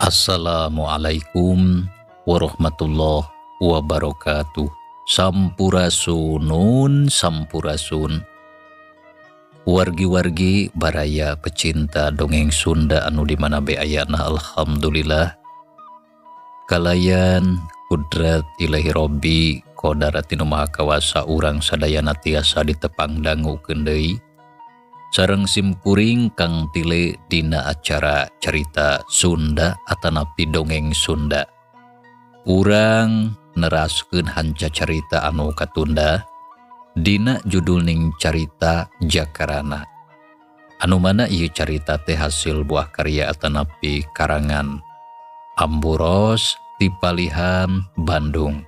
Assalamualaikum warahmatullahi wabarakatuh. Sampurasunun sampurasun. Wargi-wargi baraya pecinta dongeng Sunda anu di mana be ayana, alhamdulillah kalayan kudrat Ilahi Robbi kodarat nu Maha Kawasa urang sadayana tiasa ditepang dangukeun deui sareng simkuring Kang Tile dina acara Carita Sunda atanapi Dongeng Sunda. Urang neraskeun hanca carita anu katunda dina judulning Carita Jakarana, anu mana ieu carita teh hasil buah karya atanapi karangan Amburos ti Palihan Bandung.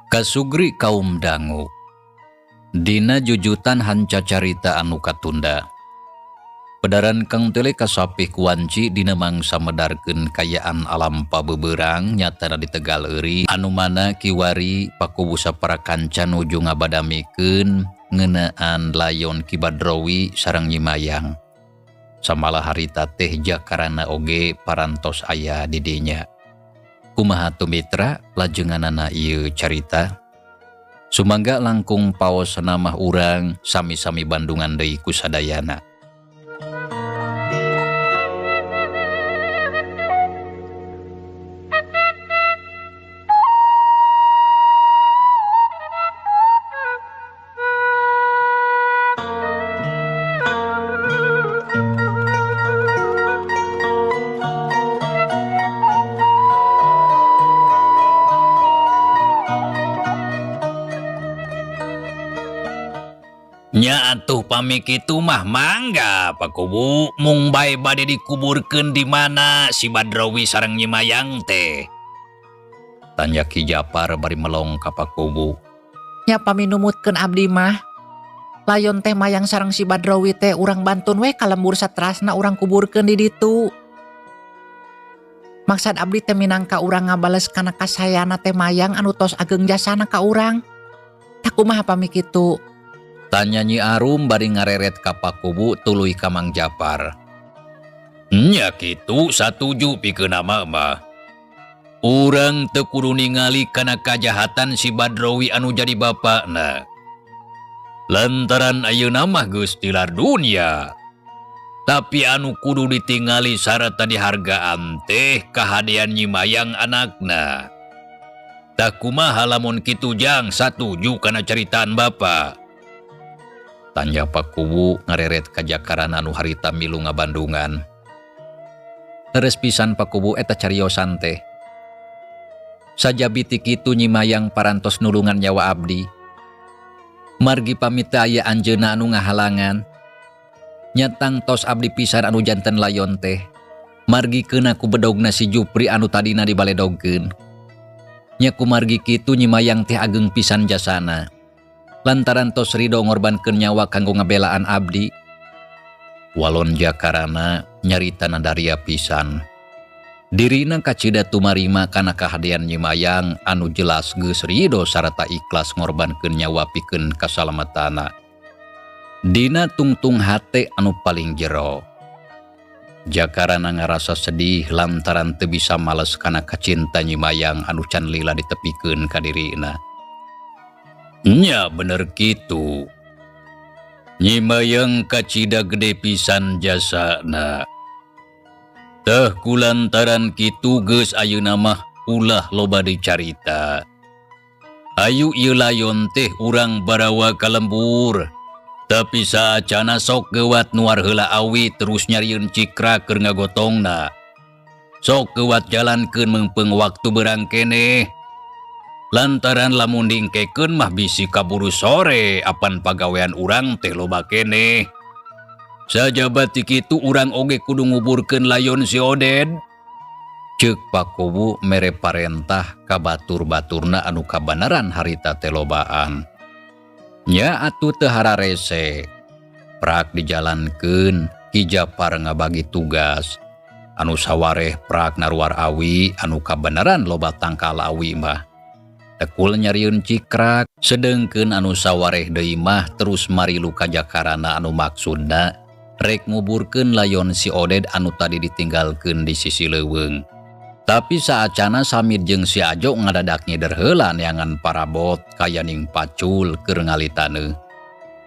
Kasugri kaum dangu dina jujutan hanca carita anu katunda. Pedaran Kang Tele kasapih kuanci dina mangsa medarkeun kayaan alam pabeberang nyatana di Tegal Euri, anu mana kiwari Pakubu sapara kanca nuju ngabadamikeun ngeunaan layon Ki Badrowi sareng Nyi Mayang. Samalah harita teh Jakarana oge parantos aya di dinya. Kumaha tuh mitra lajenganana ieu carita? Sumangga langkung paos namah urang sami-sami Bandungan deui ku sadayana. Nya atuh pami kitu mah mangga Pak Kubu, mung bae bade dikuburkeun di mana si Badrowi sareng Nyi Mayang teh? Tanya Ki Japar bari melong ka Pak Kubu. Nya pami numutkeun abdi mah, layon teh mayang sareng si Badrowi teh urang bantun we ka lembur saterasna urang kuburkeun di ditu. Maksad abdi teh minangka urang ngabales kana kasayana teh mayang anu tos ageng jasana ka urang. Tah kumaha pami kitu? Tanya Nyi Arum bari ngareret ka Pak Kubu tuluy ka Mang Japar. Nya kitu satuju pikeun ama mah. Urang teu kudu ningali kana kajahatan si Badrowi anu jadi bapakna. Lantaran ayeuna mah geus tilar dunya. Tapi anu kudu ditingali sarta dihargaan teh kahadean Nyi Mayang anakna. Tah kumaha lamun kitu jang satuju kana caritaan bapa? Tanya Pak Kubu ngareret ka Jakarana anu harita milu ngabandungan. Leres pisan Pak Kubu eta cariosan teh. Sajabi ti kitu Nyi Mayang parantos nulungan nyawa abdi. Margi pamit teu aya anjeunna anu ngahalangan. Nyatang tos abdi pisan anu janten layon teh. Margi keuna ku bedogna si Jupri anu tadina dibaledogkeun. Nya kumargi kitu Nyi Mayang teh ageng pisan jasana. Lantaran tos rido ngorbankeun nyawa kanggo ngabelaan abdi. Walon Jakarana nyarita nadaria pisan. Dirina kacida tumarima kana kahadean Nyi Mayang anu jelas geus rido sarta ikhlas ngorbankeun nyawa pikeun kasalamatana. Dina tungtung hate anu paling jero. Jakarana ngarasa sedih lantaran teu bisa males kana kacinta Nyi Mayang anu can lila ditepikeun ka dirina. Nya bener kitu. Nyi Mayang kacida gede pisan jasana. Teh kulantaran kitu geus ayeuna mah ulah loba dicarita. Ayu ieu layon teh urang barawa ka lembur. Tapi saacana sok geuwat nuar heula awi terus nyarieun cikra keur ngagotongna. Sok geuwat jalankeun meungpeung waktu berang keneh. Lantaran lamun dingkekeun mah bisi kaburu sore apan pagawean urang teh loba keneh. Sajaba ti kitu urang oge kudu nguburkeun layon si Oded. Ceuk Pak Kubu mere parentah ka batur-baturna anu kabanaran harita teh lobaan. Nya atuh teu hararese. Prak dijalankeun, Ki Japar ngabagi tugas. Anu sawareh prak naruar awi anu kabanaran loba tangkal awi mah. Tekul nyarieun cikrak, sedengkeun anu sawareh deui mah terus marilu ka Jakarana anu maksudna Rek nguburkeun layon si Oded anu tadi ditinggalkeun di sisi leuweung. Tapi saacana Samir jeung si Ajo ngadadak ngider heula neangan parabot kayaning pacul keur ngali taneuh.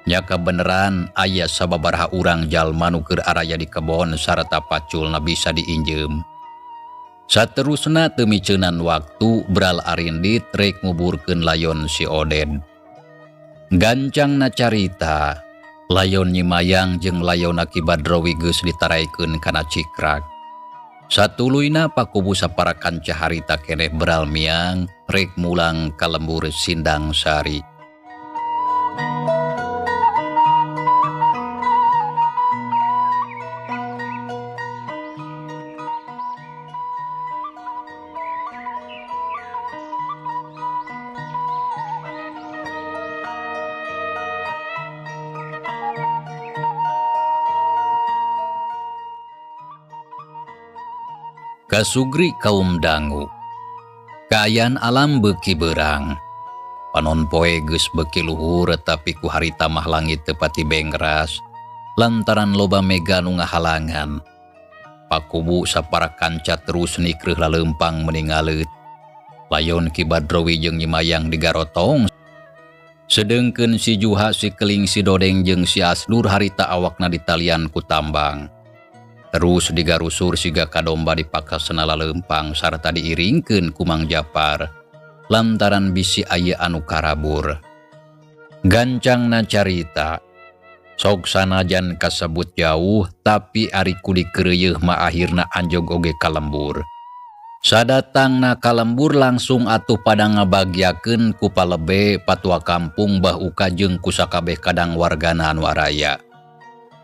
Nya kabeneran aya sababaraha urang jalma nu keur araya di kebon sarta paculna bisa diinjeum. Saterusna teu miceunan waktu Bral Arindit rek nguburkeun layon si Oded. Gancangna carita, layon Nyi Mayang jeung layon Ki Badrowi geus ditaraikeun kana cikrak. Satuluyna Pakubu sapara kanca harita keneh Bral miang rek mulang ka lembur Sindang Sari. Kasugri kaum dangu. Kaayaan alam beuki beurang. Panon poe geus beuki luhur tapi ku harita mah langit teu pati bengras lantaran loba mega nu ngahalangan. Pakubu sapara kanca terus nikreuh laleumpang meningaleut. Layon Ki Badrowi jeung Nyi Mayang digarotong. Sedengkeun si Juha, si Keling, si Dodeng jeung si Asdur harita awakna ditalian ku tambang. Terus digarusur siga kadomba dipaksa laleumpang sarta diiringkeun ku Mang Japar lantaran bisi aya anu karabur. Gancangna carita, sok sanajan kasebut jauh tapi ari ku dikeureuyeeh mah akhirna anjog oge ka lembur. Sadatangna ka lembur langsung atuh pada ngabagiakeun ku palebe patua kampung Bah Uka jeung ku sakabeh kadang wargana anu araya.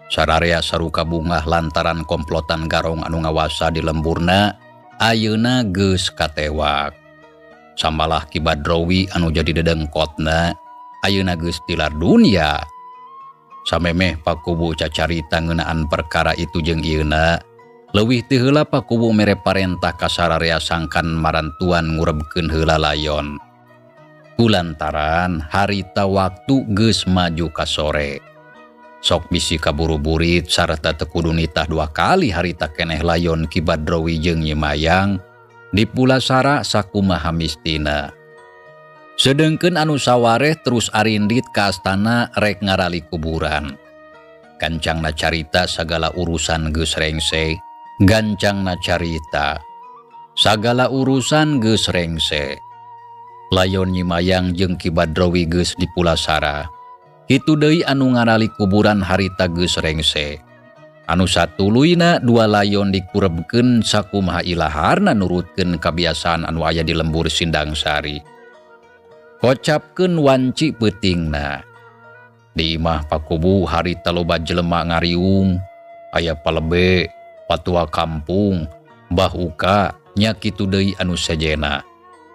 Sararea saruka bungah lantaran komplotan garong anu ngawasa di lemburna ayeuna geus katewak. Samalah Ki Badrowi anu jadi dedengkotna ayeuna geus tilar dunia. Samemeh Pakubu cacarita ngeunaan perkara itu jeung ieuna, leuwih teu heula Pakubu mere parentah ka sararea sangkan marantuan ngurebkeun heula layon. Kulantaran harita waktu geus maju ka sore. Sok bisi kaburu-burit sarta teu kudu nitah dua kali harita keneh layon Ki Badrowi jeung Nyi Mayang dipulasara sakumaha mistina. Sedengkeun anu sawareh terus arindit ka astana rek ngarali kuburan. Gancangna carita sagala urusan geus rengse, gancangna carita sagala urusan geus rengse. Layon Nyi Mayang jeung Ki Badrowi geus dipulasara. Kitu deui anu ngarali kuburan harita geus rengse. Anu satuluyna dua layon dikurebkeun sakumaha ilaharna nurutkeun kabiasaan anu aya di lembur Sindang Sari. Kocapkeun wanci peutingna. Di imah Pakubu harita loba jelema ngariung, aya palebe, patua kampung, Mbah Uka, nya kitu deui anu sejena.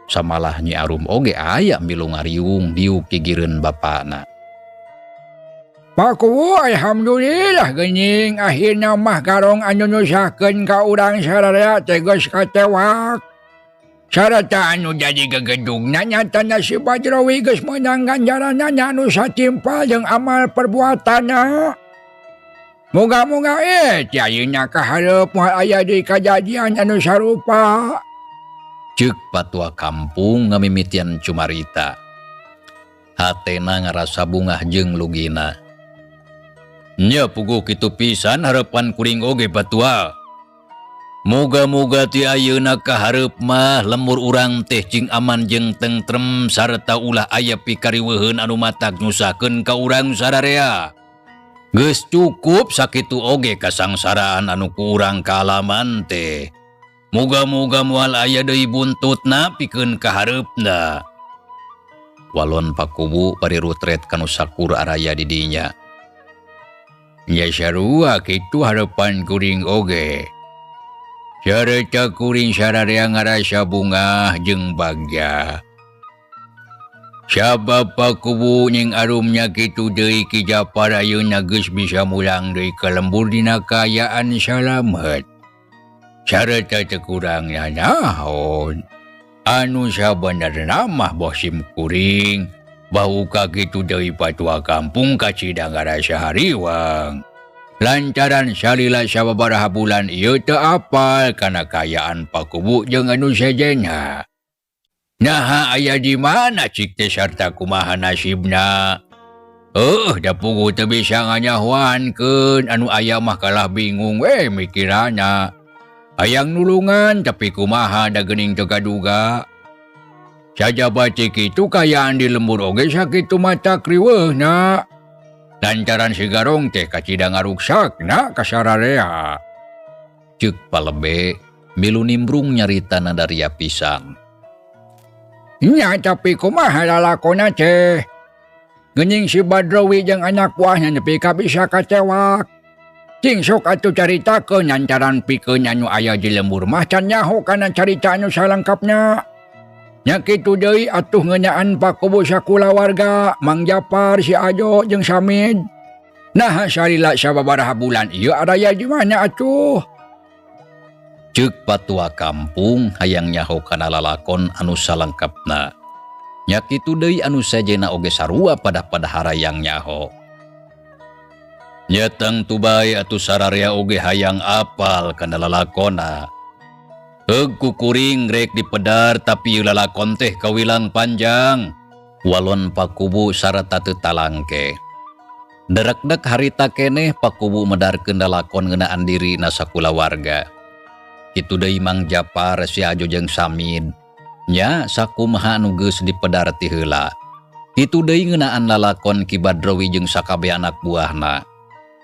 Samalah Nyi Arum oge aya milu ngariung diuk gigireun bapana. Pakubu alhamdulillah geuning akhirna mah garong anu nyusahkeun ka urang sararea teh geus katewak. Sarata anu jadi gegedugna nyatana si Badrowi geus meunang ganjaranana anu satimpal jeung amal perbuatanna. Moga-moga ti ayeuna ka hareup moal aya deui kajadian anu sarupa. Ceuk patua kampung ngamimitian cumarita. Hatena ngarasa bungah jeung lugina. Nya puguh kitu pisan harapan kuring oge patua. Moga-moga ti ayeuna ka hareup mah lembur urang teh cing aman jeung tentrem sarta ulah aya pikariweuheun anu matak nyusahkeun ka urang sararea. Geus cukup sakitu oge kasangsaraan anu ku urang kaalaman teh. Moga-moga moal aya deui buntutna pikeun ka hareupna. Walon Pakubu bari rutret kanu sakur araya di dinya. Nya sarua kitu harapan kuring oge. Sarta kuring sararea ngarasa bungah jeung bagja. Sabab Pakubu nying arumnya kitu deui Ki Japar ayeuna geus bisa mulang deui ka lembur dina kaayaan salamet. Sarta teu kurang nanaon. Anu sabenerna mah boh sim kuring bau ka kitu deui patua kampung kacida ngarasa hariwang. Lantaran salila sababaraha bulan ieu teu apal kana kaayaan Pakubu jeung anu sejenna. Naha aya di mana cik teh sarta kumaha nasibna. Heuh da puguh teu bisa nganyahoankeun anu aya mah kalah bingung we mikiranna. Hayang nulungan tapi kumaha da geuning teu kaduga. Sajaba ti kitu kaayaan di lembur oge sakitu matak riweuhna. Lantaran si Garong teh kacida ngaruksakna ka sararea. Ceuk Palebe milu nimbrung nyaritana daria pisan. Nya tapi kumaha lalakonna teh. Geuning si Badrowi jeung anak buahna nepi ka bisa katewak. Cing sok atuh caritakeun lantaran pikeun anu aya di lembur mah can nyaho kana carita anu salengkapna. Nya kitu deui atuh ngeunaan Pakubu sakulawarga, Mang Japar, si Ajo jeung Samid. Naha salila sababaraha bulan ieu araya di mana atuh? Ceuk patua kampung hayang nyaho kana lalakon anu salengkapna. Nya kitu deui anu sejenna oge sarua pada-pada harayang nyaho. Nya tangtu bae atuh sararea oge hayang apal kana lalakonna. Heug kukuring rek dipedar tapi ieu lalakon teh kawilang panjang. Walon Pakubu sarta teu talangke. Derekdek harita keneh Pakubu medarkeun lalakon ngeunaan dirina sakulawarga. Kitu deui Mang Japar si Ajo jeung Samid. Nya sakumaha anu geus dipedar ti heula. Kitu deui ngeunaan lalakon Ki Badrowi jeung sakabeh anak buahna.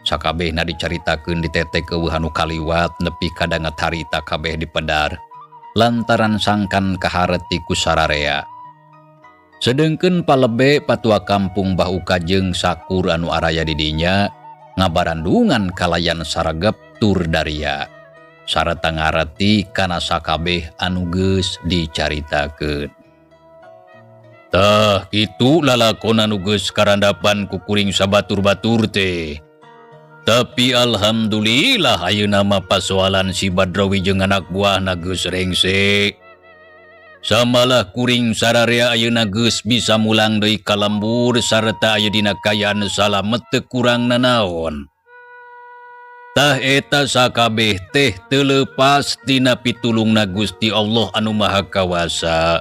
Sakabehna dicaritakeun ditetek eueuh anu kaliwat nepi ka danget harita kabeh dipedar lantaran sangkan kahareti ku sararea. Sedengkeun Palebe patua kampung Bah Uka jeung Sakur anu araya di dinya ngabarandungan kalayan saregep tur daria. Sarta ngareti kana sakabeh anu geus dicaritakeun. Tah kitu lalakon anu geus karandapan ku kuring sabatur-batur teh. Tapi alhamdulillah ayeuna mah pasoalan si Badrowi jeung anak buahna geus rengse. Samalah kuring sararea ayeuna geus bisa mulang deui ka lembur sarta aya dina kaayaan salamet teu kurang nanaon. Tah eta sakabeh teh teu leupas tina pitulungna Gusti Allah anu Maha Kawasa.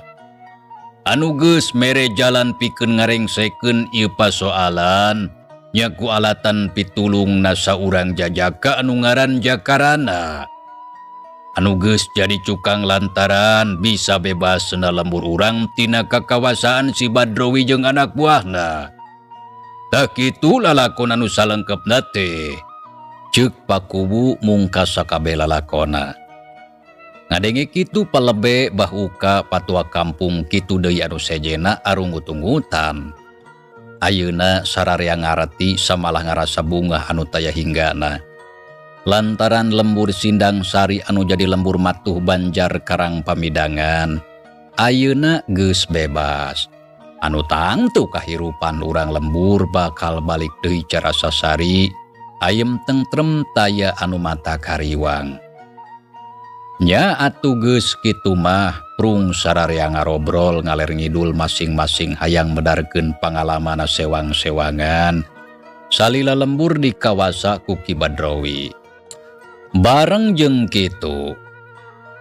Anu geus mere jalan pikeun ngarengsekeun ieu pasoalan. Nya ku alatan pitulungna saurang jajaka anu ngaran Jakarana. Anu geus jadi cukang lantaran bisa bebas na lembur urang tina kakawasaan si Badrowi jeung anak buahna. Tah kitu lalakon anu salengkepna teh. Ceuk Pakubu mungkas sakabeh lalakona. Ngadenge kitu Palebe Bah Uka patua kampung kitu deui anu sejenna arungut-ungutan. Ayeuna sararea ngareti samalah ngarasa bungah anu taya hinggana. Lantaran lembur Sindang Sari anu jadi lembur matuh Banjar Karang Pamidangan, ayeuna geus bebas. Anu tangtu kahirupan urang lembur bakal balik deui cara sasari, ayem tentrem taya anu mata kariwang. Nya atuh geus kitu mah prung sararea ngarobrol ngaler ngidul masing-masing hayang medarkeun pangalamanna sewang-sewangan salila lembur di kawasa ku Ki Badrowi. Bareng jeung kitu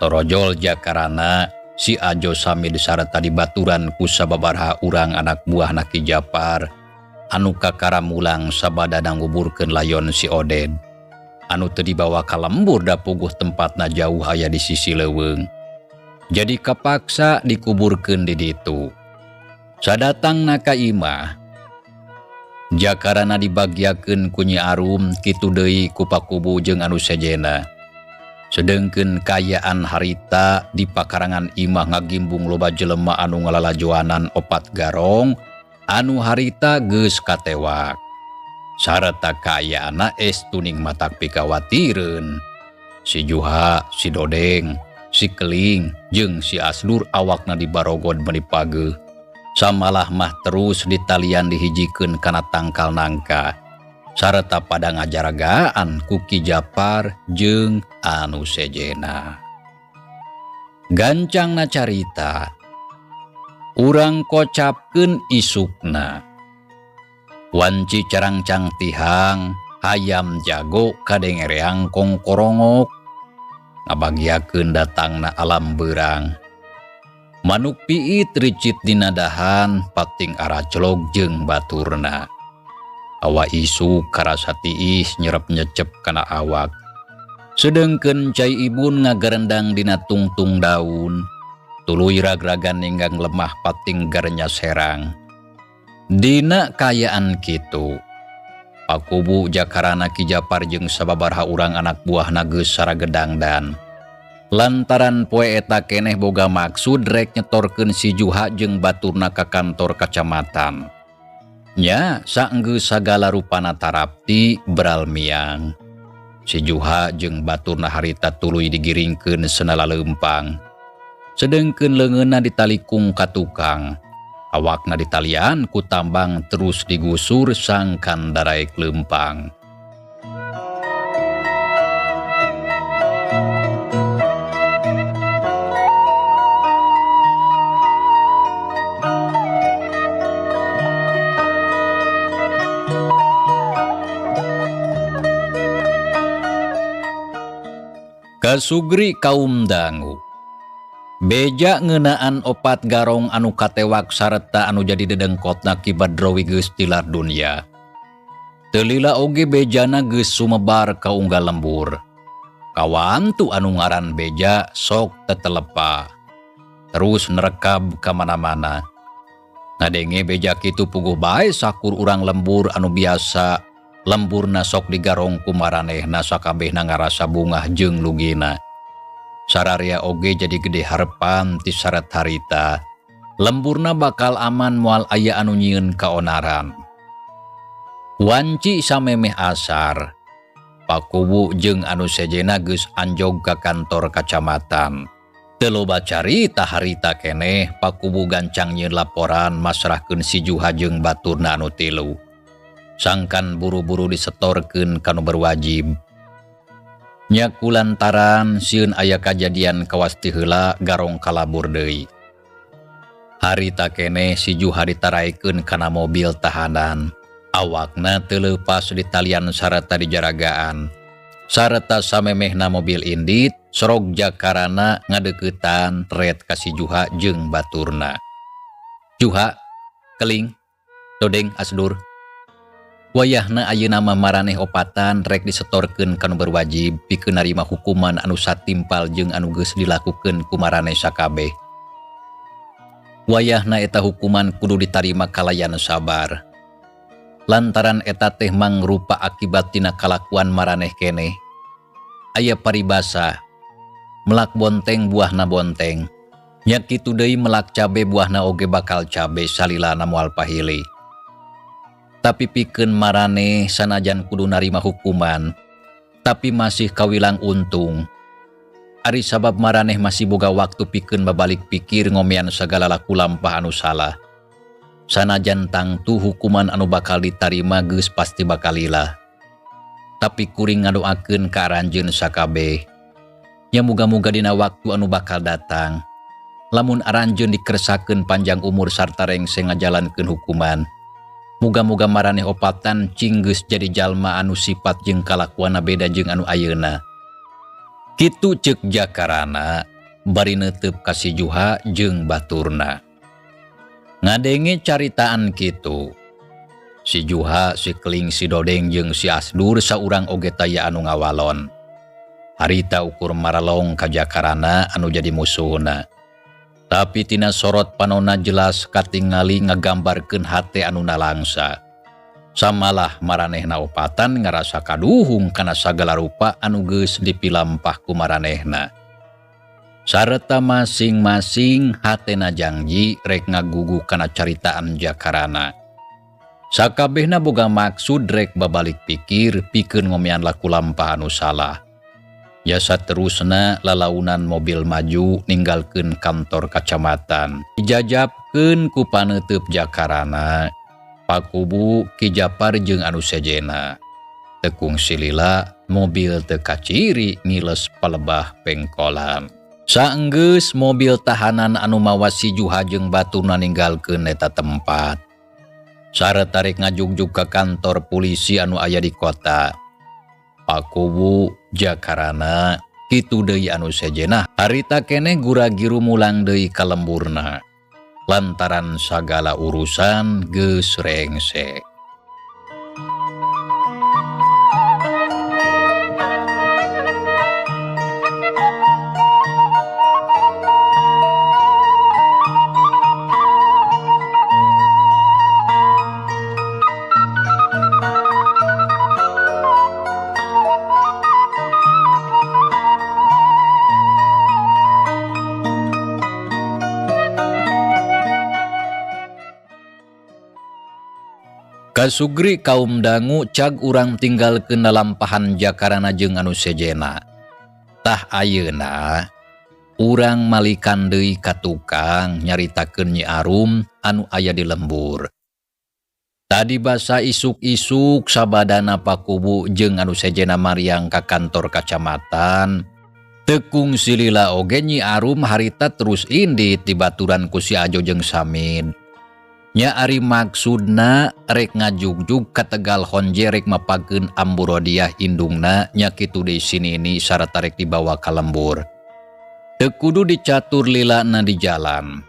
torojol Jakarana si Ajo Samid sarta dibaturan ku sababaraha urang anak buahna Ki Japar anu kakara mulang sabada nguburkeun layon si Oded. Anu teu dibawa ka lembur da puguh tempatna jauh aya di sisi leuweung. Jadi kapaksa dikuburkeun di ditu. Sadatangna ka imah, Jakarana dibagiakeun ku Nyi Arum kitu deui ku Pakubu jeung anu sejenna. Sedengkeun kaayaan harita di pakarangan imah ngagimbung loba jelema anu ngalalajoanan opat garong anu harita geus katewak. Sarta kaayaanna es tuning matak pikawatireun. Si Juha, si Dodeng, si Keling, jeung si Asdur awakna dibarogod meuni pageuh. Samalah mah terus ditalian dihijikeun kana tangkal nangka. Sarta pada ngajaragaan ku Ki Japar jeung anu sejena. Gancangna carita, urang kocapkeun isukna. Wanci carangcang tihang, Hayam jago kadengereang kongkorongok ngabagiakeun datangna alam beurang. Manuk piit ricit dina dahan pating araclog jeung baturna. Awa isuk karasa tiis nyerep nyecep kana awak. Sedengkeun cai ibun ngagarendang dina tungtung daun. Tuluy ragragan ninggang lemah pating garenya serang. Dina kayaan kitu. Pakubu Jakarana Ki Japar jeung sababaraha urang anak buahna geus saragedangdan. Lantaran poe eta keneh boga maksud rek nyetorkeun si Juha jeung baturna ka kantor kacamatan. Nya saenggeus sagala rupana tarapti beral miang. Si Juha jeung baturna harita tuluy digiringkeun senala leumpang. Sedengkeun leungeunna ditalikung ka tukang. Awakna ditalian ku tambang terus digusur sangkan daraek leumpang. Kasugri kaum dangu. Beja ngeunaan opat garong anu katewak sareta anu jadi dedengkotna Ki Badrowi geus tilar dunya. Teu lila oge bejana geus sumebar ka unggal lembur. Kawantu anu ngaran beja sok tetelepa. Terus nerekab ka mana-mana. Ngadenge beja kitu puguh bae sakur urang lembur anu biasa lemburna sok digarong ku maranehna sakabehna ngarasa bungah jeung lugina. Sararia oge jadi gede harepan ti syarat harita. Lemburna bakal aman moal aya anu nyieun kaonaran. Wanci samemeh asar. Pakubu jeung anu sejena geus anjog ka kantor kacamatan. Teu loba carita harita keneh Pakubu gancang nyieun laporan masrahkeun si Juha jeung baturna anu tilu. Sangkan buru-buru disetorkeun ka nu berwajib. Nya kulantaran sieun aya kajadian kawas ti heula garong kalabur deui. Harita keneh si Juha ditaraikeun kana mobil tahanan. Awakna teu leupas di talian sareta dijaragaan. Sareta samemehna mobil indit, sorog jakarana ngadeuketan ret ka si Juha jeung baturna. Juha, keling, dodeng asdur. Wayahna ayeuna mah maraneh opatan rek disetorkeun ka nu berwajib pikeun narima hukuman anu satimpal jeung anu geus dilakukeun ku maraneh sakabeh. Wayahna eta hukuman kudu ditarima kalayan sabar. Lantaran eta teh mangrupa akibat tina kalakuan maraneh keneh. Aya paribasa, melak bonteng buahna bonteng. Nya kitu deui melak cabe buahna oge bakal cabe salilana moal pahili. Tapi pikeun maraneh sanajan kudu narima hukuman, tapi masih kawilang untung. Ari sabab maraneh masih boga waktu pikeun babalik pikir ngomean sagala laku lampah anu salah. Sanajan tangtu hukuman anu bakal ditarima geus pasti bakal lila. Tapi kuring ngadoakeun ka aranjeun sakabeh. Nya muga-muga dina waktu anu bakal datang. Lamun aranjeun dikersakeun panjang umur sarta rengse ngajalankeun hukuman. Muga-muga maraneh opatan cinggeus jadi jalma anu sifat jeung kalakuanna beda jeung anu ayeuna. Kitu ceuk jakarana bari neuteup ka si Juha jeung baturna. Ngadenge caritaan kitu. Si Juha, si Keling, si Dodeng jeung si Asdur saurang oge taya anu ngawalon. Harita ukur maralong ka jakarana anu jadi musuhna. Tapi tina sorot panona jelas katingali ngagambarkeun hate anu nalangsa. Samalah maranehna opatan ngarasa kaduhung kana sagala rupa anu geus dipilampah ku maranehna. Sareta masing-masing hatena jangji rek ngagugu kana caritaan jakarana. Sakabehna boga maksud rek babalik pikir pikeun ngomean laku lampah anu salah. Jasa terusna lalaunan mobil maju ninggalkeun kantor kacamatan. Dijajabkeun ku paneuteub jakarana. Pakubu Ki Japar jeung anu sejena. Tekung silila mobil teu kaciri ngiles palebah pengkolan. Saenggeus mobil tahanan anu mawa si Juha jeung baturna ninggalkeun eta tempat. Sarta rek ngajugjug ka kantor polisi anu aya di kota. Pakuwu Jakarana kitu deui anu sejenah harita keneh gura-giru mulang deui ka lemburna. Lantaran sagala urusan geus rengse. Kasugri kaum dangu cag urang tinggalkeun lalampahan Jakarana jeung anu sejena. Tah ayeuna urang malikan deui ka tukang nyaritakeun Nyi Arum anu aya di lembur. Tadi basa isuk-isuk sabadana Pakubu jeung anu sejena mariang ka kantor kacamatan. Tekung silila oge Nyi Arum harita terus indit dibaturan ku si Ajo jeung Samin. Nya ari maksudna rek ngajugjug ka Tegal Honje rek mapageun Ambu Rodiah indungna nya kitu deui si Nini sarta rek dibawa ka lembur. Teu kudu dicatur lilana di jalan.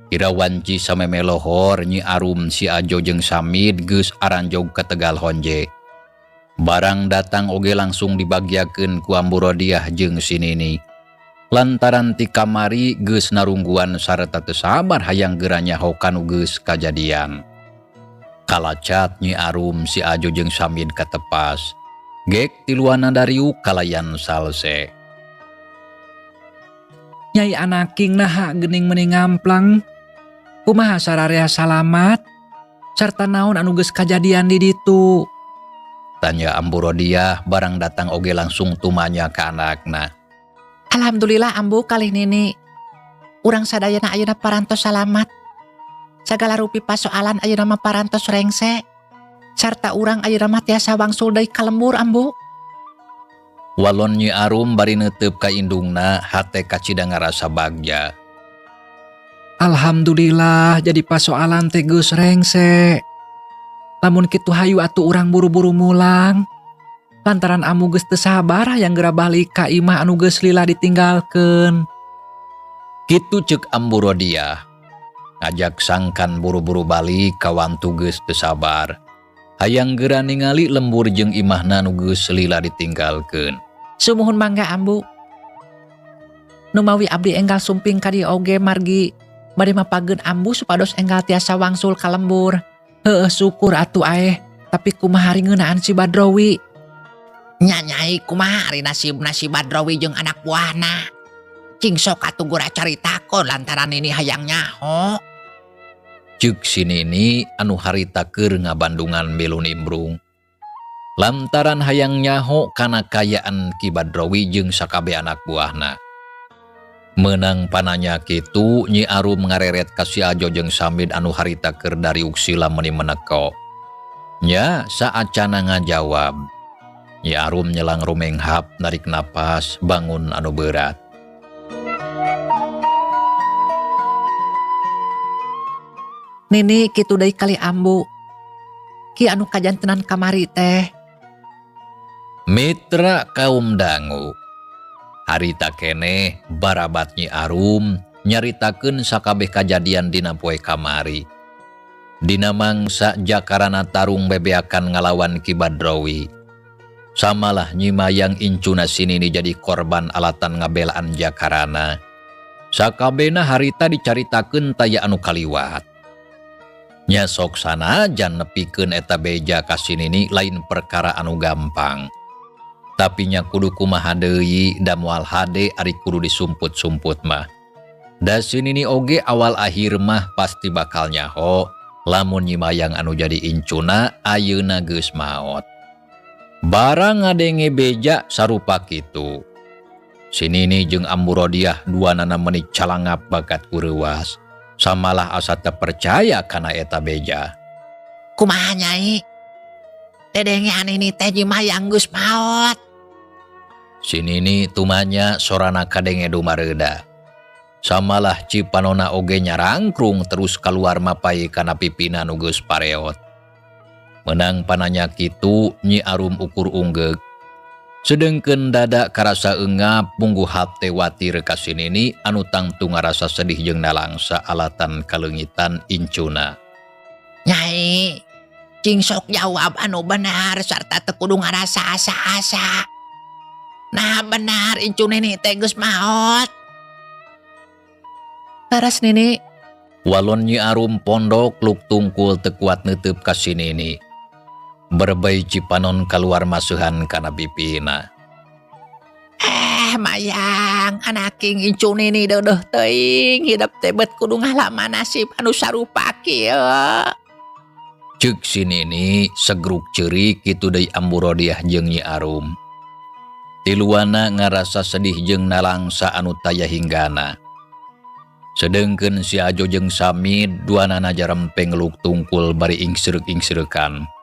Kira wanci sameme lohor Nyi Arum si Ajo jeung Samid geus aranjog ka Tegal Honje. Barang datang oge langsung dibagiakeun ku Ambu Rodiah jeung si Nini. Lantaran ti kamari geus narungguan sarta teu sabar hayang geura nyaho kanu geus kajadian. Kalacat Nyi Arum si Ajo jeung Samid katepas. Gek tiluana dariuk kalayan salse. Nyai anaking naha geuning meuni ngamplang. Kumaha sararea salamat? Sarta naon anu geus kajadian di ditu? Tanya Ambu Rodiah barang datang oge langsung tumanya ka anakna. Alhamdulillah Ambu kalih Nini. Urang sadayana ayeuna parantos salamat. Sagala rupi pasoalan ayeuna mah parantos rengse. Sarta urang ayeuna mah tiasa wangsul deui ka lembur Ambu. Walon Nyi Arum bari neuteup ka indungna hate kacida ngarasa bagja. Alhamdulillah jadi pasoalan teh geus rengse. Lamun kitu hayu atuh urang buru-buru mulang. Lantaran amu geus teu sabar hayang geura balik ka imah anu geus lila ditinggalkeun. Kitu ceuk Ambu Rodiah. Ngajak sangkan buru-buru balik kawantu geus teu sabar. Hayang geura ningali lembur jeung imahna nu geus lila ditinggalkeun. Sumuhun mangga Ambu. Numawi abdi enggal sumping ka dieu oge margi bade mapageun Ambu supados enggal tiasa wangsul ka lembur. Heueuh syukur atuh aeh, tapi kumaha ngeunaan si Badrowi? Nya nyai kumaha ari nasibna si Badrowi jeung anak buahna? Cing sok atuh gura caritakon lantaran ini hayang nyaho. Ceuk si Nini anu harita keur ngabandungan milu nimbrung. Lantaran hayang nyaho kana kayaan Ki Badrowi jeung sakabeh anak buahna. Menang pananya kitu Nyi Arum ngareret ka si Ajo jeung Samid anu harita keur dariuk sila meuni meneko. Nya saacana ngajawab. Nyi Arum nyelang rumenghap narik napas bangun anu berat. Nini kitu deui kali Ambu. Ki anu kajantenan kamari teh. Mitra kaum dangu. Harita keneh barabat Nyi Arum nyaritakeun sakabeh kajadian dina poe kamari. Dina mangsa Jakarana tarung bebeakan ngalawan Ki Badrowi. Samalah Nyi Mayang incuna sinini jadi korban alatan ngabelaan Jakarana. Sakabehna harita dicaritakeun taya anu kaliwat. Nya sok sanajan nepikeun eta beja ka sinini lain perkara anu gampang. Tapi nya kudu kumaha deui da moal hade ari kudu disumput-sumput mah. Da sinini oge awal akhir mah pasti bakal nyaho lamun Nyi Mayang anu jadi incuna ayeuna geus maot. Barang ngadenge beja sarupa kitu. Sinini jeung Ambu Rodiah duanana meuni calangap bakat kureuwas. Samalah asa teu percaya kana eta beja. Kumaha nyai? Dedenge anini teh Nyi Mayang geus maot. Sinini tumanya sorana kadenge dumareuda. Samalah Cipanona oge nyarangkrung terus kaluar mapay kana pipina nu geus pareot. Menang pananya kitu Nyi Arum ukur unggeuk. Sedengkeun dada karasa eungap punggu hate watir ka si Nini anu tangtu ngarasa sedih jeung nalangsa alatan kaleungitan incuna. Nyai, cing sok jawab anu benar sarta teu kudu ngarasa asa-asa. Nah benar incu Nini teh geus maot. Leres Nini. Walon Nyi Arum pondok luk tungkul teu kuat neuteub ka si Nini. Berbei Cipanon kaluar masuhan kana pipina. Mayang anaking incu Nini deudeuh teuing hidep teh bet kudu ngalaman nasib anu sarupa kieu. Ceuk si Nini segruk ceurik kitu deui Ambu Rodiah jeung Nyi Arum. Tiluana ngarasa sedih jeung nalangsa anu taya hinggana. Sedengkeun si Ajo jeung Samid duanana jarempeng luk tungkul bari ingsereuk-ingsereukan.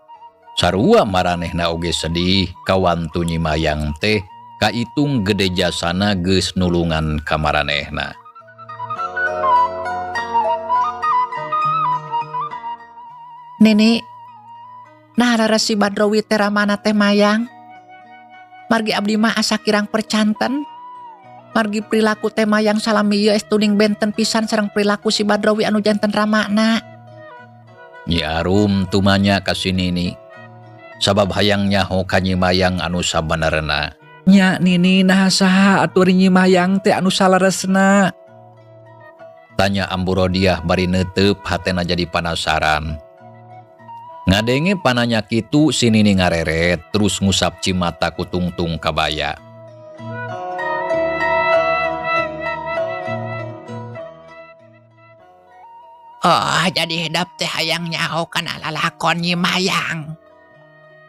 Sarua maranehna oge sedih kawantu Nyi Mayang teh kaitung gede jasana geus nulungan ka maranehna. Nini, nah rara si Badrowi teh ramana teh Mayang. Margi abdi mah asa kirang percanten. Margi perilaku teh Mayang salami ieu estuning benten pisan sareng perilaku si Badrowi anu janten ramana. Nyi Arum tumanya ka si Nini. Sabab hayang nyaho ka Nyi Mayang anu sabenerna. Nya Nini naha saha atuh Nyi Mayang teh anu saleresna? Tanya Ambu Rodiah bari neuteup hatena jadi panasaran. Ngadenge pananya kitu si Nini ngareret terus ngusap cimata ku tungtung kabaya. Oh, jadi hedap teh hayang nyaho kana lalakon Nyi Mayang.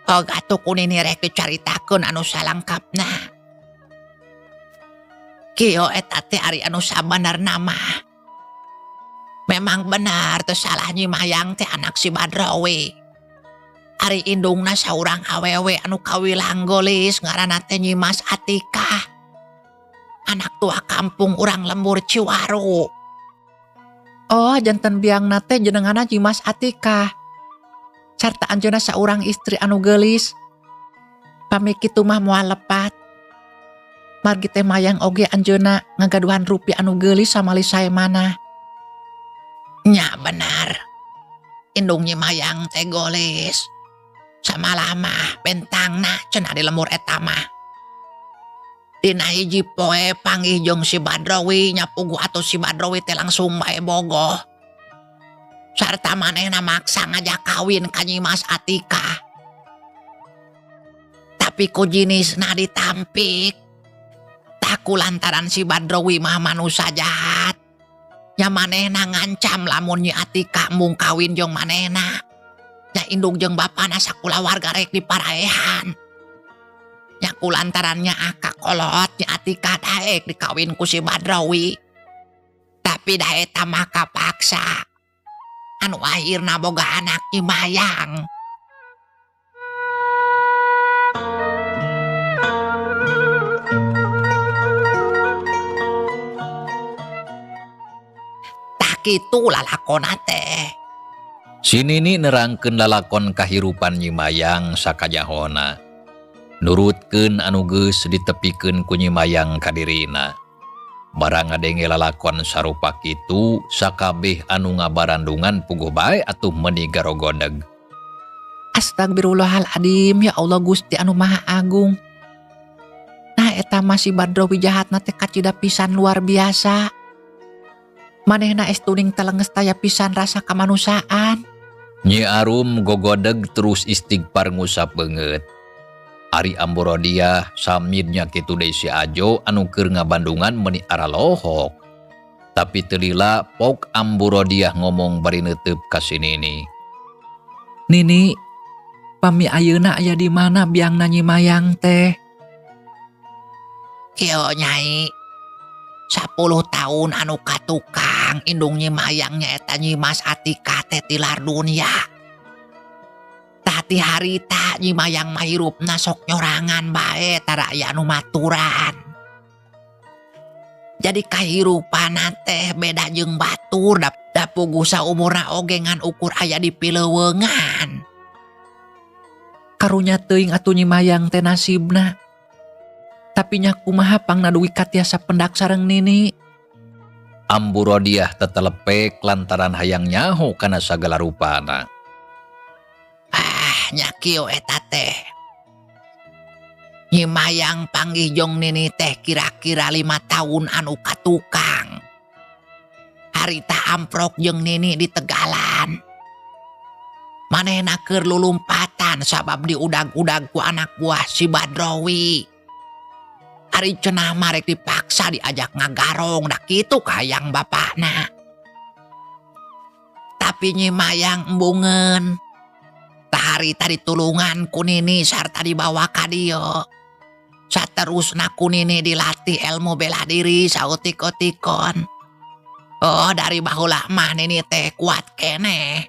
Oh, gatuh ku Nini rek dicaritakeun anu salangkapna. Kieu eta teh ari anu sabenerna mah. Memang benar teu salah Nyi Mayang teh anak si Badrowi. Ari indungna saurang awewe anu kawilang golis ngaranna teh Nyi Mas Atikah. Anak tua kampung urang lembur Ciwaru. Oh, janten biangna teh jenenganna Nyi Mas Atikah. Sarta anjeunna saurang istri anu geulis. Pami kitu mah moal lepat. Margi teh Mayang oge anjeunna ngagaduhan rupi anu geulis samali sae manah. Nya benar. Indung Nyi Mayang teh golis. Samalah mah bentangna cenah di lembur eta mah. Dina hiji poe panggih jeung si Badrowi nyapugu atuh si Badrowi teh langsung bae bogoh. Sarta manehna maksa ngajak kawin ka Nyi Mas Atikah. Tapi ku jinisna ditampik. Tah ku lantaran si Badrowi mah manusa jahat. Nya manehna ngancam lamun Nyi Atikah embung kawin jeung manehna. Nya indung jeung bapana sakulawarga rek diparaehan. Nya ku lantarannya aka kolot Nyi Atikah daek dikawin ku si Badrowi. Tapi da eta mah kapaksa. Anu akhirna boga anak Nyi Mayang. Tah kitu lalakonna teh. Si Nini nerangkeun lalakon kahirupan Nyi Mayang sakajahona. Nurutkeun anu geus ditepikeun ku Nyi Mayang ka dirina. Barang ngadenge lalakon sarupa kitu, sakabeh anu ngabarandungan puguh bae atuh meuni garogodeg. Astagfirullahaladzim, ya Allah Gusti anu Maha Agung. Nah eta mah si Badrowi jahatna teh kacida pisan luar biasa. Manehna estuning telenges taya pisan rasa kamanusiaan. Nyi Arum gogodeg terus istighfar ngusap beungeut. Ari Ambu Rodiah samidnya kitu deui si Ajo anu keur ngabandungan meuni aralohok. Tapi teu lila pok Ambu Rodiah ngomong bari neuteup ka si Nini. Nini, pami ayeuna aya di mana biangna Nyi Mayang teh? Kieu Nyai, 10 tahun anu katukang indung Nyi Mayang nyaeta Nyi Mas Atikah teh tilar dunia. Tah ti harita Nyi Mayang mah hirupna sok nyorangan bae tara aya anu maturan. Jadi kahirupan teh beda jeung batur, da puguh saumurna oge ngan ukur aya di pileuweungan. Karunya teuing atuh Nyi Mayang teh nasibna. Tapi nya kumaha, pangna dugi ka tiasa pendak sareng Nini. Ambu Rodiah tetelepek lantaran hayang nyaho kana sagala rupana. Ah, nya kieu eta teh. Nyi Mayang panggih jeung Nini teh kira-kira 5 tahun anu katukang. Harita amprok jeung Nini di tegalan. Manehna keur lulumpatan sabab diudag-udag ku anak buah si Badrowi. Ari cenah mah rek dipaksa diajak ngagarong, dah kitu kahayang bapakna. Tapi Nyi Mayang embungeun. Tah, harita ditulungan ku Nini sarta dibawa ka dieu. Saterusna ku Nini dilatih ilmu bela diri saeutik-eutikon. Oh, dari baheula mah Nini teh kuat keneh.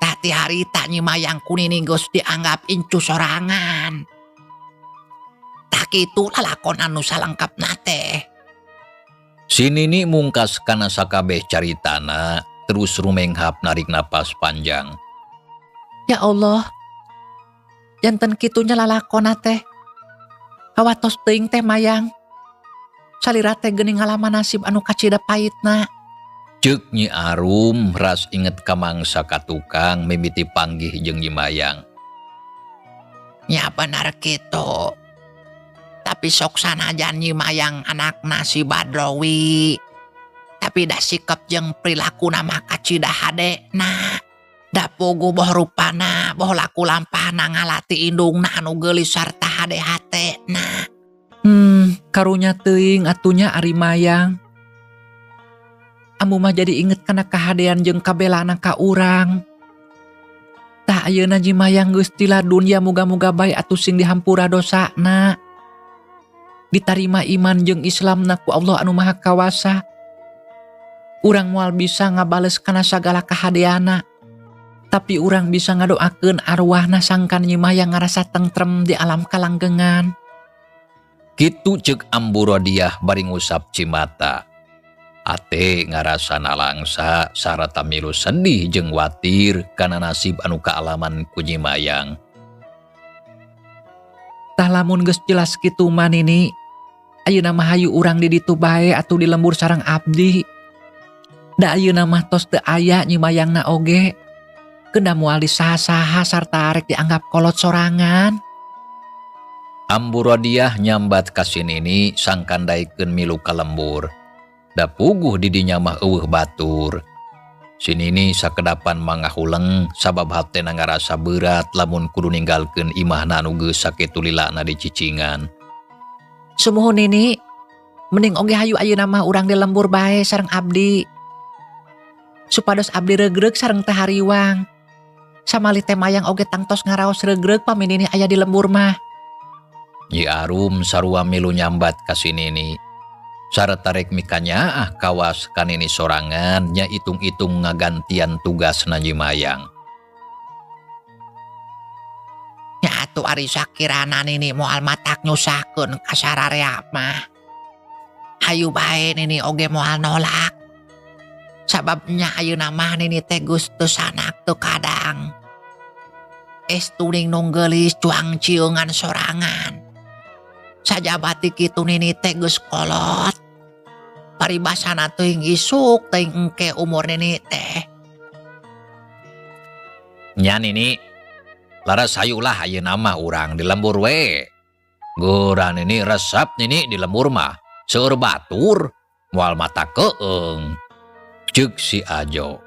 Tah, ti harita Nyi Mayang ku Nini geus dianggap incu sorangan. Tah, kitu lalakon anu salengkapna teh. Si Nini mungkas kana sakabeh caritana, terus rumenghap narik napas panjang. Ya Allah. Janten kitu nya lalakonna teh. Kawatos teuing teh Mayang. Salira teh geuning ngalaman nasib anu kacida paitna. Ceuk Nyi Arum ras inget ka mangsa katukang mimiti panggih jeung Nyi Mayang. Nya, benar kitu. Tapi sok sanajan Nyi Mayang anakna si Badrowi. Tapi da sikap jeung perilaku mah kacida hadena. Da puguh boh rupana, boh laku lampahna ngalati indungna anu geulis sarta hade hatena. Karunya teuing atuh nya ari Mayang. Ambu mah jadi inget kana kahadean jeung kabelana ka urang. Tah, ayeuna Nyi Mayang geus ti dunya, muga-muga bae atuh sing dihampura dosana. Ditarima iman jeung Islamna ku Allah anu Maha Kawasa. Urang moal bisa ngabales kana sagala kahadeana. Tapi urang bisa ngadoakeun arwahna sangkan Nyi Mayang ngarasa tentrem di alam kalanggengan. Kitu ceuk Ambu Rodiah bari ngusap cimata. Ate ngarasa nalangsa sarata milu sedih jeung watir kana nasib anu kaalaman ku Nyi Mayang. Tah, lamun geus jelas kitu mah, Nini, ayeuna mah hayu urang di ditu bae atuh, di lembur sareng abdi. Da ayeuna mah tos teu aya Nyi Mayangna oge. Keun moal disaha-saha sarta arek dianggap kolot sorangan. Ambu Rodiah nyambat ka si Nini sangkan daekeun milu ka lembur. Da puguh di dinya mah euweuh batur. Si Nini sakedapan mangahuleng sabab hatena ngarasa berat lamun kudu ninggalkeun imahna anu geus sakitu lilana dicicingan. Sumuhun, Nini, mending oge hayu ayeuna mah urang di lembur bae sareng abdi. Supados abdi regreg sareng teh hariwang. Samali teh Mayang oge tangtos ngaraos regreg pami Nini aya di lembur mah. Nyi Arum sarua milu nyambat ka si Nini. Sarta rek mikanyaah kawas ka Nini sorangan nya itung-itung ngagantian tugasna Nyi Mayang. Nya atuh, ari sakirana Nini moal matak nyusahkeun ka sararea mah. Hayu bae, Nini oge moal nolak. Sababnya ayeuna mah Nini teh geus teu sanak teu kadang. Estu ning nu geulis cuang ciungan sorangan. Sajabati kitu Nini teh geus kolot. Paribasana teuing isuk teuing engke umur Nini teh. Nya Nini, laras hayulah ayeuna mah urang di lembur we. Geura Nini resep Nini di lembur mah. Seueur batur, moal matak keeng. Ceuk si Ajo.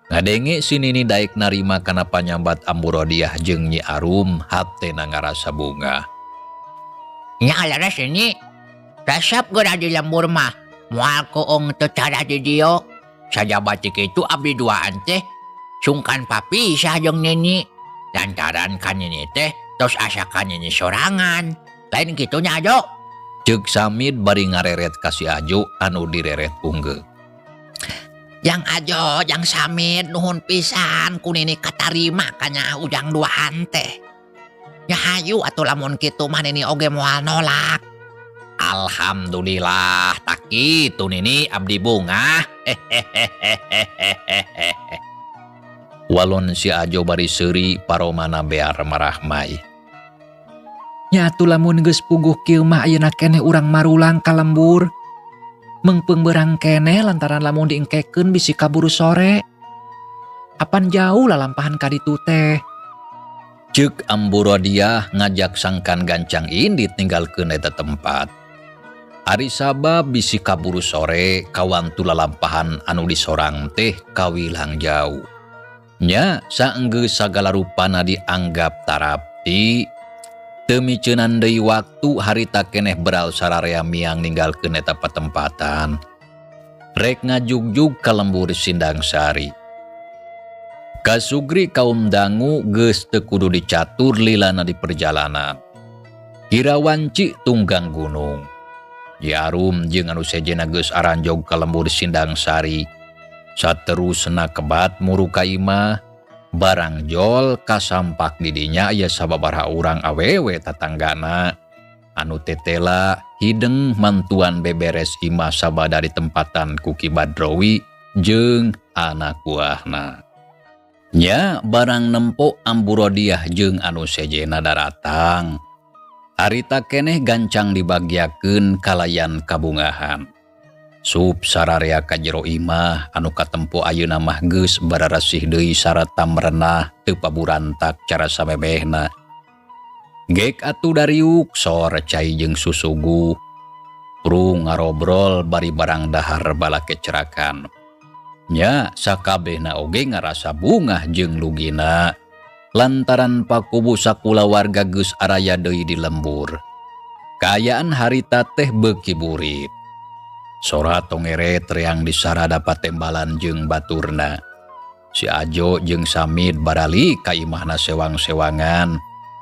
Ngadenge si Nini daek narima kana panyambat Ambu Rodiah jeung Nyi Arum, hatena ngarasa bungah. Nya laras, ini. Resep geura di lembur mah. Moal keung teu cara di dieu. Sajabati kitu abdi duaan teh sungkan papisah jeung Nini. Lantaran ka Nini teh tos asa ka Nini sorangan. Lain kitu nya, Ajo? Ceuk Samid bari ngareret ka si Ajo anu direret unggeuk. Jang Ajo, Jang Samid, nuhun pisan ku Nini katarima kanya ujang duaan teh. Nya hayu atuh, lamun kitu mah Nini oge moal nolak. Alhamdulillah. Kitu Nini abdi bungah. Walon si Ajo bari seuri paromana bear marahmai. Nya atuh lamun geus puguh kieu mah ayeuna keneh urang marulang ka lembur. Meungpeung beurang keneh lantaran lamun diengkekeun bisi kaburu sore. Apan jauh lalampahan ka ditu teh. Ceuk Ambu Rodiah ngajak sangkan gancang indit ninggalkeun eta tempat. Ari sabab bisi kaburu sore kawantu lalampahan anu disorang teh kawilang jauh. Nya saenggeus sagala rupana dianggap tarapti teu miceunan deui waktu harita keneh beral sararea miang ninggalkeun eta patempatan. Rek ngajugjug ka lembur Sindang Sari. Kasugri kaum dangu geus teu kudu dicatur lilana di perjalanan. Kira wanci tunggang gunung. Nyi Arum jeung anu sejenna geus aranjog ka lembur Sindang Sari. Saterusna kebat muru ka imah, barang jol kasampak di dinya aya sababaraha urang awewe tatanggana. Anu tetela hideng mantuan beberes imah sabada ditempatan ku Ki Badrowi jeung anak buahna. Nya barang nempo Ambu Rodiah jeung anu sejenna daratang. Harita keneh gancang dibagiakeun kalayan kabungahan. Sup sararea ka jero imah anu katempo ayeuna mah geus bararasih deui sarata merenah teu paburantak cara samemehna. Gek atuh dariuk sor cai jeung susuguh. Prung ngarobrol bari barang dahar balakecrakan. Nya sakabehna oge ngarasa bungah jeung lugina lantaran pakubu sakulawarga geus araya deui di lembur. Kaayaan harita teh beuki burit. Sora tongeret reang disarada patembalan jeung baturna. Si Ajo jeung Samid barali ka imahna sewang-sewangan.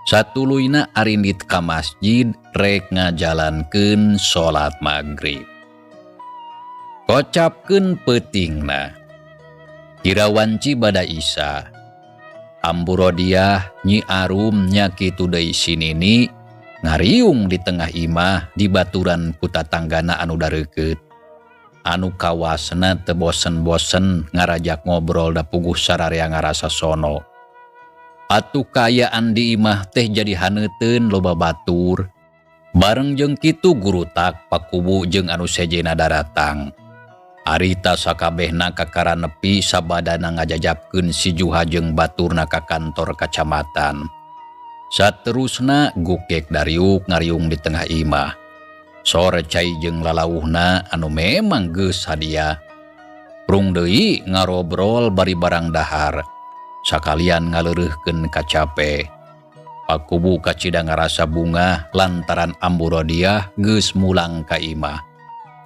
Satuluyna arindit ka masjid rek ngajalankeun salat magrib. Kocapkeun peutingna. Kira wanci bada Isa. Ambu Rodiah Nyi Arum nya kitu deui si Nini ngariung di tengah imah di baturan ku tatanggana anu dareukeut. Anu kawasna teu bosen-bosen ngarajak ngobrol da puguh sararea ngarasa sono. Atuh kaayaan di imah teh jadi haneuteun loba batur. Bareng jeung kitu gurutak pakubu jeung anu sejenna daratang. Arita sakabehna kakara nepi sabadana ngajajabkeun si Juha jeung baturna ka kantor kacamatan. Saterusna gukek dariuk ngariung di tengah imah. Sore cai jeung lalauhna anu memang geus hadiah. Prung deui ngarobrol bari barang dahar. Sakalian ngaleureurkeun kacape. Pakubu kacida ngarasa bungah lantaran Ambu Rodiah geus mulang ka imah.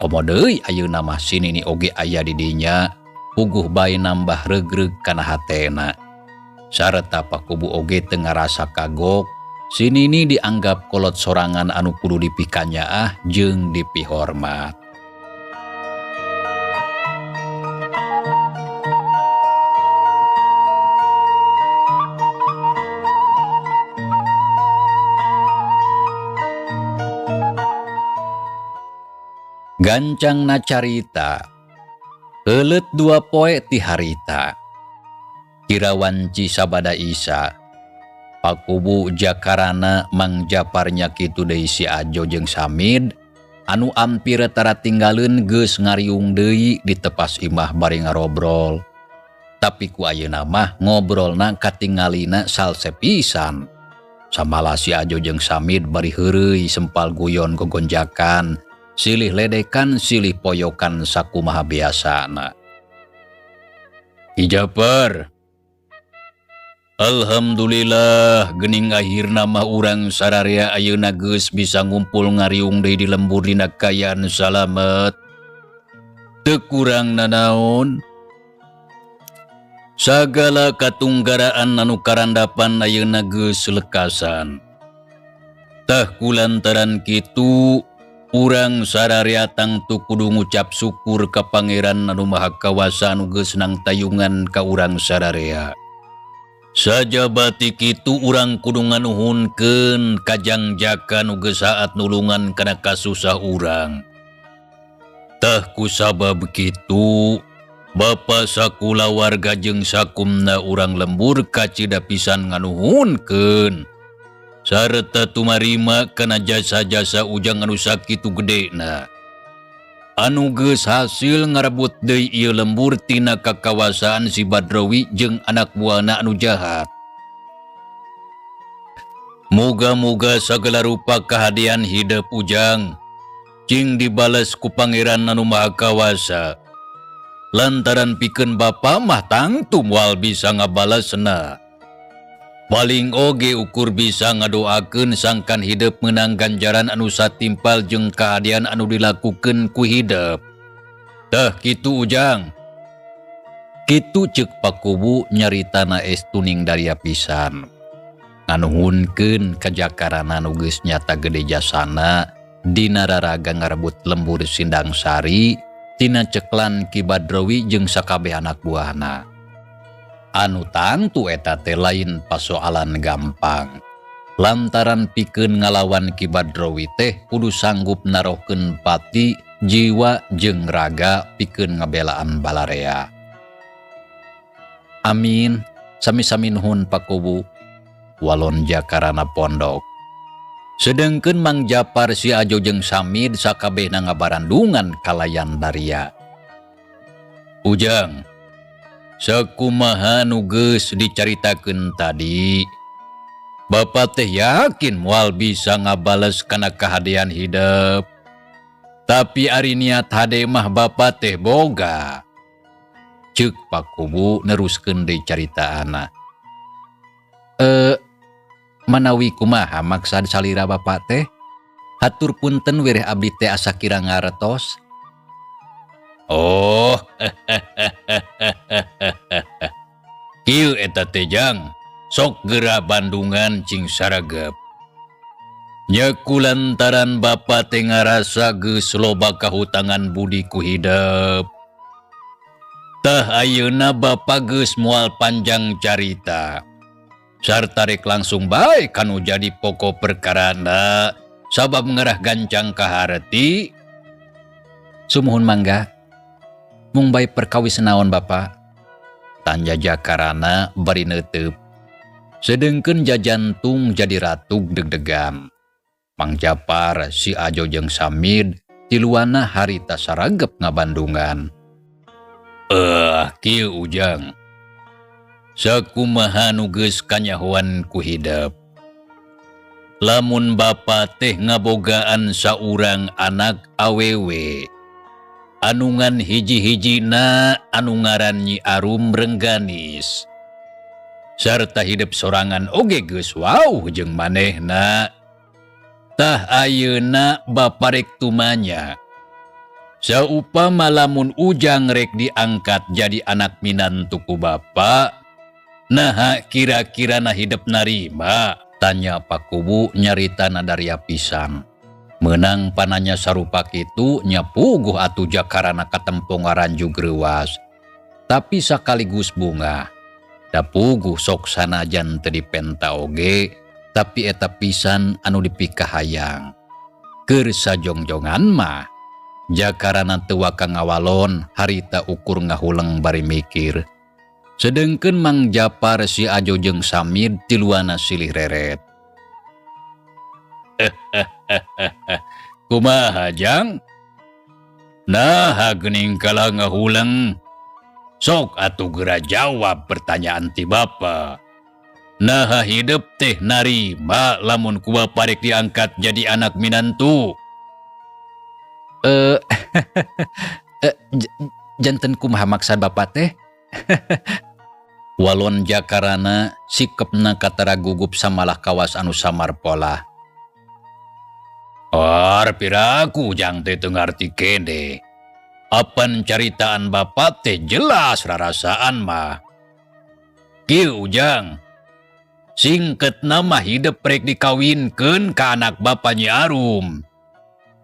Komo deui ayeuna mah si Nini oge aya di dinya, puguh bae nambah regreg kana hatena. Sarta pakubu oge teu ngarasa kagok, si Nini dianggap kolot sorangan anu kudu dipikanyaah jeung dipihormat. Gancangna carita, heuleut dua poe ti harita. Kira wanci sabada Isa, pakubu jakarana Mang Japarnya kitu deui si Ajo jeung Samid, anu ampir tara tinggaleun geus ngariung deui di tepas imah bari ngarobrol. Tapi ku ayeuna mah ngobrolna katingalina salse pisan. Samalah si Ajo jeung Samid bari heureuy sempal guyon gogonjakan, silih ledekan silih poyokan sakumaha biasana. Ki Japar, alhamdulillah geuning akhirna mah urang sararea ayeuna geus bisa ngumpul ngariung deui di lembur dina kaayaan salamet. Teu kurang nanaon. Sagala katunggaraan anu karandapan ayeuna geus lekasan. Tah kulantaran kitu urang sararea tangtu kudu ngucap syukur ka Pangeran anu Maha Kawasa anu geus nangtayungan ka urang sararea. Sajabati kitu urang kudu nganuhunkeun ka Jangjaka nu geus saat nulungan kana kasusah urang. Tah, kusabab kitu Bapa sakulawarga jeung sakumna urang lembur kacida pisan nganuhunkeun sarta tumarima kana jasa-jasa Ujang anu sakitu gedena, anu geus hasil ngarebut deui ieu lembur tina kakawasaan si Badrowi jeung anak buahna anu jahat. Muga-muga sagala rupa kahadean hidep Ujang cing dibales ku Pangeran anu Maha Kawasa, lantaran pikeun Bapa mah tangtu moal bisa ngabalesna. Paling oge ukur bisa ngadoakeun sangkan hidep menang ganjaran anu satimpal jeung kahadean anu dilakukeun ku hidep. Tah, kitu, Ujang. Kitu ceuk Pakubu, nyaritana estu ning daria pisan. Nganuhunkeun ka Jakarana nu geus nyata gede jasana dina raraga ngarebut lembur Sindang Sari tina ceklan Ki Badrowi jeung sakabeh anak buahna. Anu tangtu eta teh lain pasoalan gampang. Lantaran pikeun ngalawan Ki Badrowi teh kudu sanggup narohkeun pati, jiwa jeung raga pikeun ngabelaan balarea. Amin, sami-sami nuhun, Pakubu. Walon Jakarana pondok. Sedengkeun Mang Japar, si Ajo jeung Samid sakabehna ngabarandungan kalayan daria. Ujang, sakumaha nu geus dicaritakeun tadi, Bapak teh yakin moal bisa ngabales kana kahadean hidep. Tapi ari niat hade mah Bapak teh boga. Ceuk Pakubu neruskeun deui caritaanna. Eh, manawi kumaha maksad salira Bapak teh? Hatur punten wireh, abdi teh asa kirang ngartos. Oh, kieu eta teh, Jang. Sok geura bandungan cing saragep. Nya kulantaran Bapa teh ngarasa geus loba kahutangan budi ku hidep. Tah, ayeuna Bapa geus moal panjang carita. Sarta rek langsung bae kanu jadi pokok perkarana, sabab ngerah gancang kaharti. Sumuhun, mangga. Mung bae perkawis naon, Bapak? Tanya Jakarana bari neuteup. Sedengkeun jajantung jadi ratug deg-degan. Mang Japar, si Ajo jeung Samid tiluana harita saragep ngabandungan. Eh, kieu, Ujang. Sakumaha nu geus kanyahoan ku hidep. Lamun bapa teh ngabogaan saurang anak awewe, anu ngan hiji-hijina, anu ngaran Nyi Arum Rengganis. Sarta hidep sorangan oge geus wawuh jeung manehna. Tah, ayeuna bapa rek tumanya. Saupama lamun Ujang rek diangkat jadi anak minantu ku bapa, naha kira-kira na hidep narima? Tanya Pakubu, nyarita nadaria pisan. Menang pananya sarupa kitu nya puguh atuh Jakarana katempo ngaranjug reuwas. Tapi sakaligus bungah. Da puguh sok sanajan teu dipenta oge, tapi eta pisan anu dipikahayang. Keur sajongjongan mah, Jakarana teu waka ngawalon, harita ukur ngahuleng bari mikir. Sedengkeun Mang Japar, si Ajo jeung Samid tiluana silih reret. Kumaha, Jang? Nah, geuning kalah ngahuleng. Sok atuh geura jawab pertanyaan ti Bapa. Nah, hidep teh narima lamun ku bapa rek diangkat jadi anak minantu? Eh, janten kumaha maksad Bapak teh? Walon Jakarana, sikepna katara gugup samalah kawas anu samar polah. Ar, piraku Jang teh teu ngarti keneh. Apan caritaan Bapak teh jelas rarasaan mah. Kieu, Ujang. Singketna mah hidep rek dikawinkeun ka anak Bapa Nyi Arum.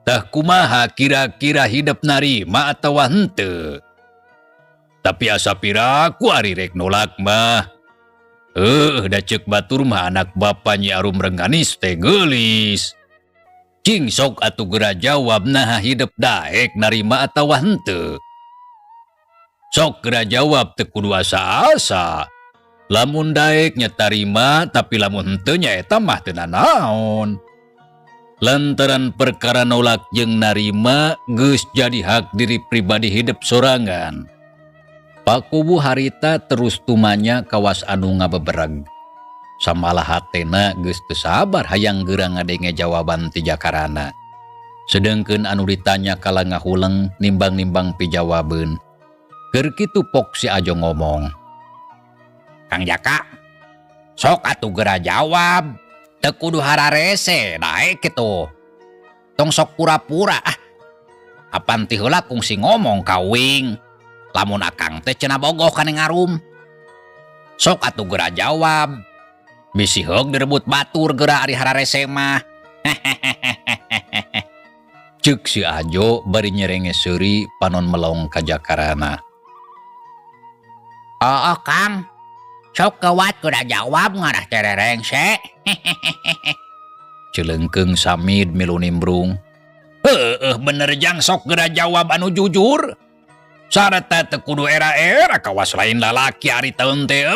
Tah, kumaha kira-kira hidep narima atawa henteu? Tapi asa piraku ari rek nolak mah. Eh, da ceuk batur mah anak Bapa Nyi Arum Rengganis teh geulis. Cing sok atuh geura jawab naha hidep daek narima atawa henteu. Sok geura jawab teu kudu asa-asa. Lamun daek nya tarima tapi lamun henteu nya eta mah teu nanaon. Lantaran perkara nolak jeung narima geus jadi hak diri pribadi hidep sorangan. Pak Kuwu harita terus tumanya kawas anu ngabebereg. Samalah hatena geus teu sabar hayang geura ngadenge jawaban ti Jakarana. Sedengkeun anu ditanya kala ngahuleng nimbang-nimbang pijawabeun. Keur kitu pok si Ajo ngomong. Kang Jaka, sok atuh geura jawab. Teu kudu hararese daek kitu. Tong sok pura-pura ah. Apan ti heula kungsi ngomong ka uing. Lamun akang teh cenah bogoh ka Neng Arum. Sok atuh geura jawab. Bisi heug direbut batur geura ari hararese mah. Ceuk si Ajo bari nyerenge seuri panon melong ka Jakarana. Oh, Kang. Sok kewat kuda jawab ngarah tererengse. Celengkeung Samid milu nimbrung. Heueuh bener jang sok geura jawab anu jujur. Sarta teu kudu era-era kawas lain lalaki ari taeun teh.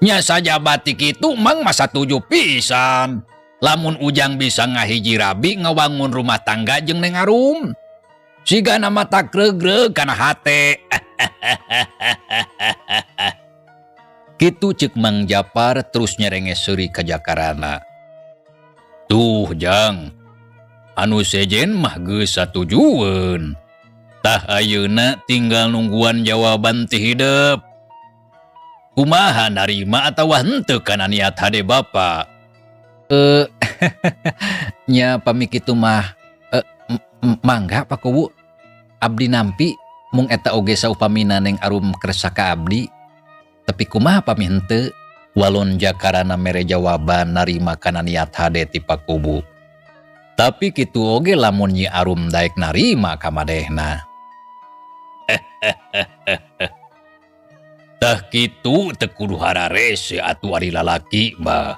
Nya sajaba ti kitu mang masa tujuh pisan. Lamun Ujang bisa ngahiji rabi ngawangun rumah tangga jeung Neng Arum. Sigana mata gregreg kana hate. Kitu ceuk Mang Japar terus nyerenge seuri ka Jakarana. Tuh Jang, anu sejen mah geus satujueun. Tah ayeuna tinggal nungguan jawaban ti hidep. Kumaha narima atawa henteu kana niat hade bapa? Nya pami kitu mah mangga Pak Kuwu. Abdi nampi mung eta oge saupamina Neng Arum kersa ka abdi. Tapi kumaha pami henteu? Walon Jakarana mere jawaban narima kana niat hade ti Pak Kuwu. Tapi kitu oge lamun Nyi Arum daek narima ka madehna. Tah kitu teu kudu hararese atuh ari lalaki mah.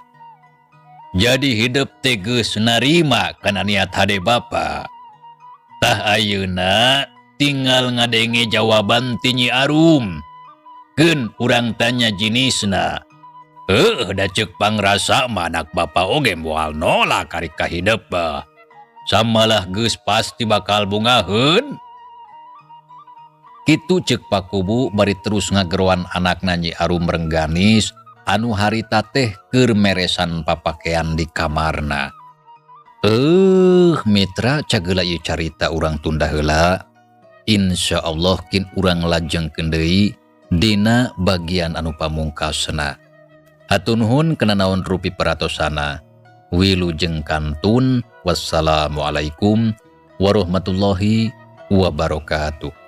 Jadi hidep teh geus narima kana niat hade bapa. Tah ayeuna tinggal ngadenge jawaban ti Nyi Arum. Keun urang tanya jenisna. Heuh da ceuk pangrasa mah anak bapa oge moal nolak ari ka hidep mah. Samalah geus pasti bakal bungaheun. Kitu ceuk Pak Kuwu bari terus ngageroan anakna Nyi Arum Rengganis anu harita teh keur meresan papakean di kamarna. Mitra cageula ieu carita urang tunda heula. Insyaallah kin urang lajengkeun deui dina bagian anu pamungkasna. Hatur nuhun kana naon rupi peratosana. Wilujeng kantun. Wassalamualaikum warahmatullahi wabarakatuh.